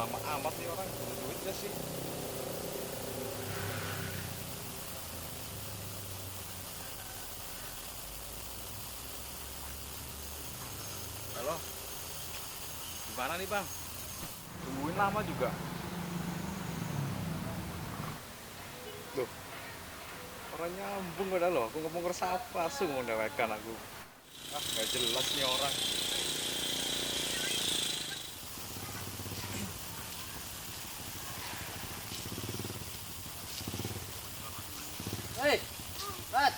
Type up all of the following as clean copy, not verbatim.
lama amat nih orang, butuh duit gak sih? Halo, gimana nih bang? Tungguin lama juga. Loh, orang nyambung udah loh, aku ngomong resapa langsung mendewekan aku. Ah, gak jelas nih orang. Hei, Bat,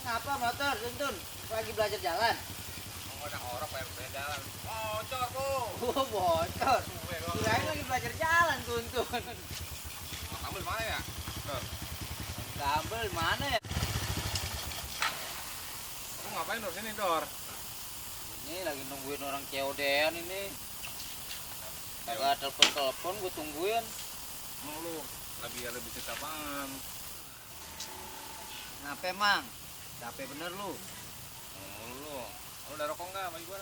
ngapa motor tuntun? Lagi belajar jalan? Mau ada orang pengen belajar jalan. Bocor ku. Oh, bocor. Kirain lagi belajar jalan tuntun. Ambil mana ya? Dor, Gambel mana ya? kamu ngapain Dor sini Dor? Ini lagi nungguin orang COD-an ini. Kagak telepon-telepon, gue tungguin. Emang lu lagi ada bisnis apaan? Kenapa emang? Capek bener lu. Lu udah rokok nggak bagi gua?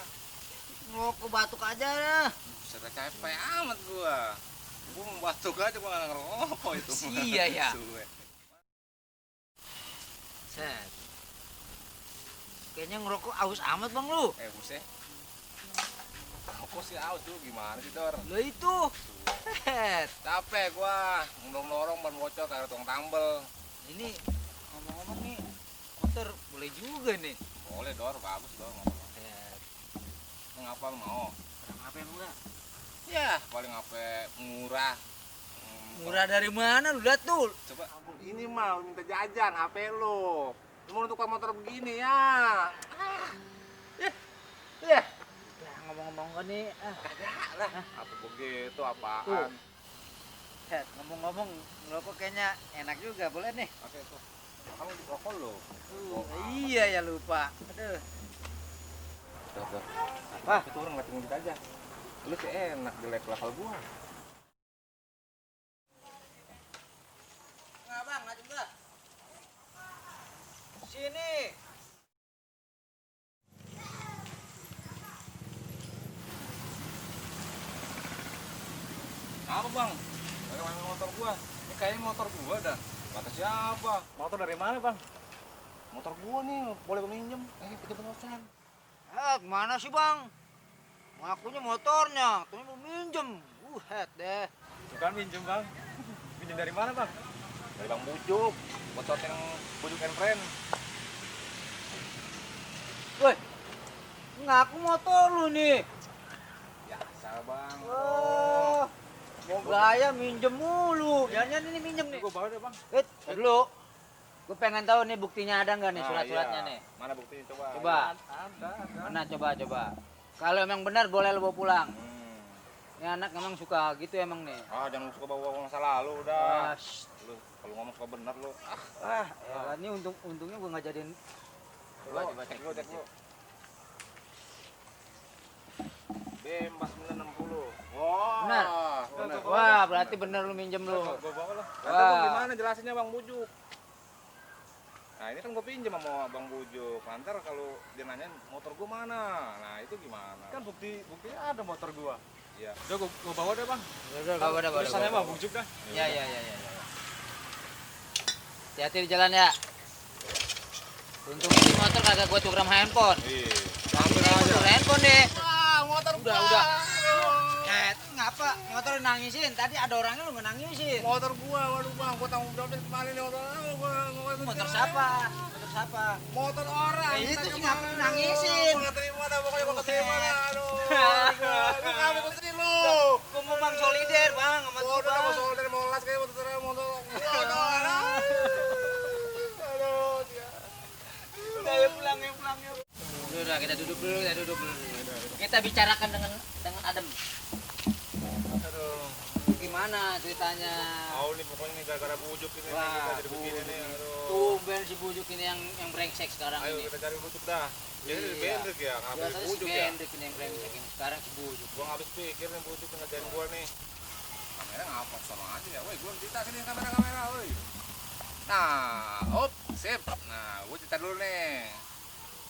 Ngerokok batuk aja dah. Buset, capek amat gua mau batuk aja gua nggak ngerokok itu. Iya ya. Suwe. Set. Kayaknya ngerokok aus amat bang lu. Buset, rokok sih aus tuh gimana sih Dor? Lo itu. Set. Capek gua ngorong-ngorong ban bocor kayak tukang tambel. Ini ngomong-ngomong nih, motor boleh juga nih. Boleh Dor, bagus Dor motor. Set. Lu ngapa lu mau? Apa yang enggak? Ya paling apa murah. Murah dari mana lu lihat tuh? Coba ini mah minta jajan HP lu. Lu mau tukar motor begini ya? Ya, ngomong-ngomong kan nih, Kagak lah. Apa begitu apaan? Tuh. Ngomong-ngomong ngerokok kayaknya enak juga, boleh nih. Oke tuh. Kamu rokok lo. Iya ya lupa. Aduh. Dor. Apa? Itu orang ngeliatin kita aja. Lu sih enak jelek level gua. Nggak bang, maju nggak? Sini. Apa bang? Dari mana motor gua? Ini kayaknya motor gua dah. Kata siapa? Motor dari mana bang? Motor gua nih, boleh gua minjem? Kita pengosan. Kemana sih bang? Ngakunya motornya, tapi mau minjem. Head deh. Bukan minjem bang. Minjem dari mana bang? Dari bang Bujuk. Motor yang Bujuk and Friend. Woi, ngaku motor lu nih. Biasa bang. Oh, mau gaya minjem mulu. Jangan ini minjem nih. Gua bawa deh bang. Dulu. Gue pengen tahu nih buktinya ada nggak nih Ah, surat-suratnya iya. nih. Mana buktinya coba? Coba. Ada. Mana coba. Kalau emang benar boleh lo bawa pulang. Hmm. Ini anak emang suka gitu emang nih. Jangan suka bawa masa lalu udah. Ah, Lu kalau ngomong suka bener lu. ini untungnya gue nggak jadiin. Coba cek lu. Bebas bener 60. Wah. Benar? Bener. Wah, berarti bener lu minjem lu. Gua bawa lah. Wah. Kata gua gimana jelasinnya Bang Bujuk? Nah, ini kan gua pinjam sama Bang Bujuk. Lantar kalau dia nanya motor gua mana? Nah, itu gimana? Kan buktinya ada motor gua. Iya. Udah gua bawa deh, Bang. Udah, bawa. Tulisannya Bang Bujuk dah. Ya. Hati-hati di jalan ya. Untung ini motor kagak gue tuker sama handphone. Iya. Ambil aja. Handphone deh. Motor Udah. Ngapa? Motor nangisin. Tadi ada orangnya lu nggak nangisin. Motor gua, waduh Bang, gua tanggung jawabnya kemarin nih motor gua. Motor siapa? Motor orang. Itu sih ngapain nangisin? Gua nggak terima dah, pokoknya gua nggak terima dah. Aduh. Lu kamu kesini lu. Gue mau bang solider bang sama Gua udah mau soal dari molas kayak motor motor. Aduh, dia. Udah ya pulang yuk. Udah kita duduk dulu. Kita bicarakan dengan adem. Aduh. Gimana ceritanya? Nih pokoknya nih gara-gara Bujuk ini Wah, kita jadi begini nih. Aduh. Tumben si Bujuk ini yang brengsek sekarang Ayo ini. kita cari Bujuk dah. Jadi Iya. Bendrik ya, kenapa Biasanya si Bujuk ya? Bendrik ini yang brengsek ini. Sekarang si Bujuk. Gua nggak habis pikir nih Bujuk ngerjain gua nih. Kamera ngapa sama aja ya? Woi, gua cerita sini kamera, woi. Nah, sip. Nah, gua cerita dulu nih.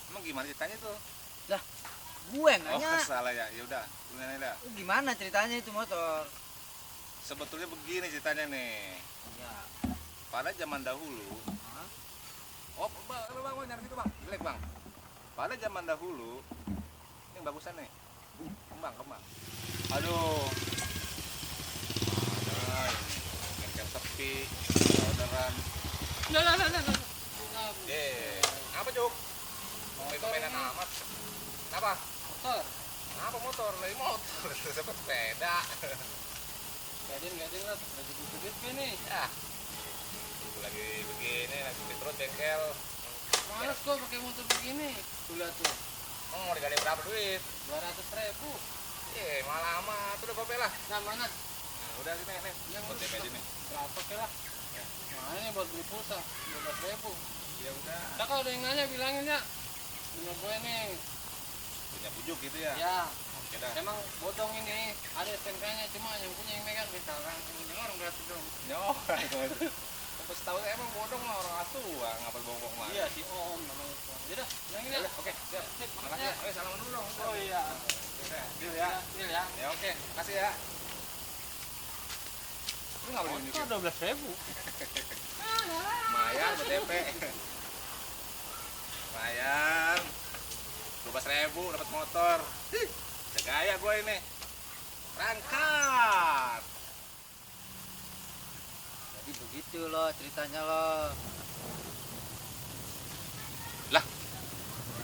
Emang gimana ceritanya tuh? Gue nanya. Salah ya. Ya udah, lu nanya dah. Gimana ceritanya itu motor? sebetulnya begini ceritanya nih. Ya. Pada zaman dahulu, Hah? oh bang, nyari situ bang, jelek bang. Pada zaman dahulu, yang bagusan nih, kembang. Aduh, ada ini, bengkel sepi, orderan. Lah. Apa Cuk? Mau itu mainan amat. Apa? Motor. Apa motor? Lagi motor, seperti sepeda. Gadin lah, lagi butuh duit gini. Ya, itu lagi begini, lagi perut bengkel. Males gua pakai motor begini. Tuh lihat tuh, Mau digadai berapa duit? 200.000. Malah amat, udah bape lah. Nah mana? Nah, udah sini, nih. Yang Buat DP aja nih. berapa ke lah? Nah ini buat beli pulsa, 12.000. Ya udah. Nah kalau ada yang nanya bilangin ya, punya gue nih. Punya bujuk gitu ya? Ya, Oke dah. emang bodong ini ada STNK-nya, cuma yang punya yang megang kita orang punya orang berarti dong. Nyoh. Pas tahu emang bodong lah orang tua, ngapa bongkok mah? Iya si Om namanya. Yaudah, bilangin ya. Oke, siap. Sip, Makasih makasih ya. ya. Oke, salaman dulu dong. Oh iya. Udah, deal ya. Deal ya. Ya oke, kasih ya. Lu nggak boleh Motor nunjukin. 12.000. Lumayan buat DP. Lumayan. 12.000 dapat motor. Udah gaya gue ini. Berangkat. Jadi begitu loh ceritanya loh.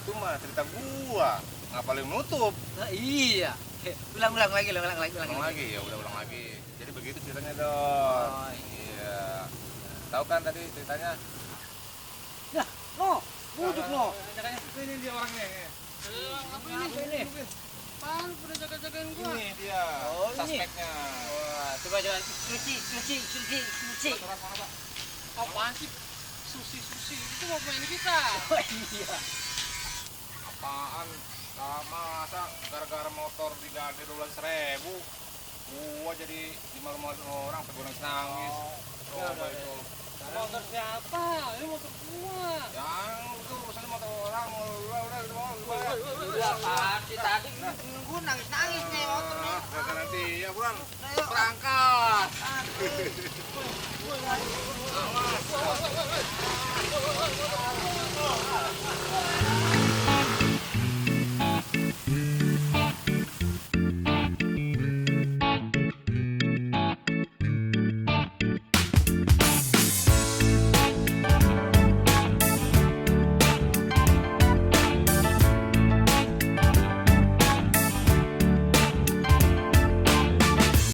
Itu mah cerita gua. Ngapa lu nutup? Nah, iya. Ulang lagi. Ulang lagi ya udah ulang lagi. Jadi begitu ceritanya dong. Oh, Iya. Tahu kan tadi ceritanya? No, bujuk no. Ini dia orangnya. Apa ini? Apaan udah jaga-jagain gua? Ini dia. Oh, ini. Suspeknya. Wah, coba cuci. Apaan sih? Susi. Itu mau main kita. Oh iya. Apaan? Masa gara-gara motor diganti 12.000 gua jadi dimalu-maluin orang sampai gua nangis. Coba itu. Motor siapa? Ini motor gua. Yang itu urusan motor orang udah Udah apaan sih tadi gua nangis nih motornya. nanti ya bulan berangkat. Awas.